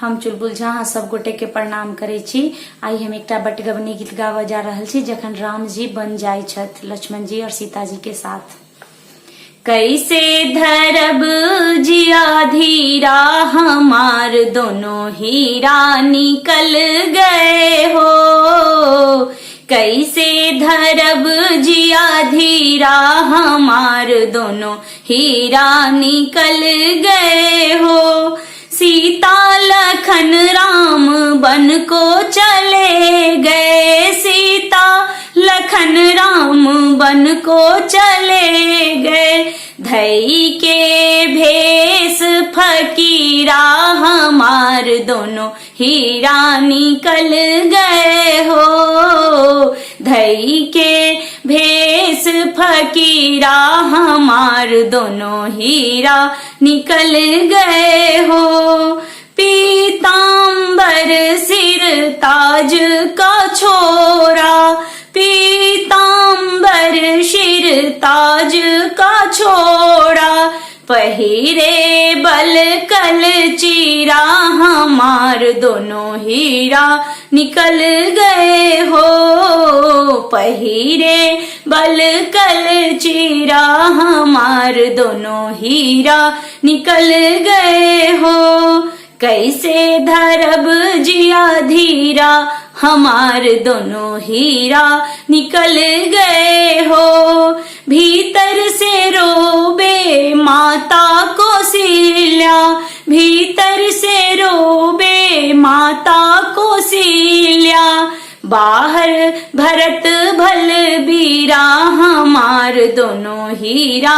हम चुलबुल झा अहाँ सब गोटे के प्रणाम करै छी। आइ हम एकटा बटगबनी गीत गाबऽ जा रहल छी जखन राम जी बन जाइ छथि लक्ष्मण जी और सीता जी के साथ। कैसे धरब जिया धीरा हमार दोनों हीरा निकल गए हो। कैसे धरब जिया धीरा हमार दोनों हीरा निकल गए हो। सीता लखन राम बन को चले गए, सीता लखन राम बन को चले गए। धई के भेष फकीरा हमार दोनों हीरा निकल गए हो। धई के भेष फकीरा हमार दोनों हीरा निकल गए हो। पीताम्बर सिर ताज का छोरा, पीताम्बर सिर ताज का छोरा, पहिरे बल कल चीरा हमार दोनों हीरा निकल गए हो। पहिरे बल कल चीरा हमार दोनों हीरा निकल गए हो। कैसे धरब जिया धीरा हमार दोनों हीरा निकल गए हो। भीतर से रोबे माता कौशल्या, भीतर से रोबे माता कौशल्या, बाहर भरत भल बीरा हमार दोनों हीरा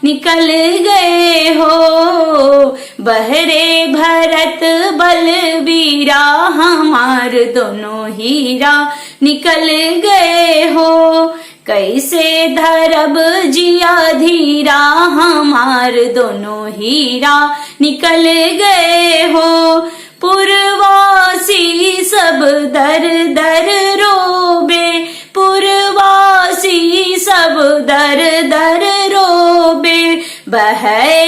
निकल गए हो। बहरे भरत बल बीरा हमार दोनों हीरा निकल गए हो। कैसे धरब जिया धीरा हमार दोनों हीरा निकल गए हो। पुरवासी सब दर दर रोबे, पुरवासी सब दर दर रोबे, बह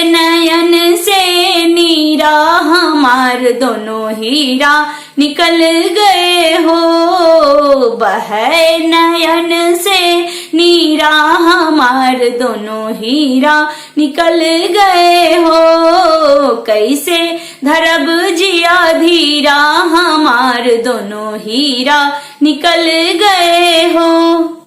नयन से नीरा हमार दोनों हीरा निकल गए हो। बह नयन से नीरा हमार दोनों हीरा निकल गए हो। कैसे धरब जिया धीरा हमार दोनों हीरा निकल गए हो।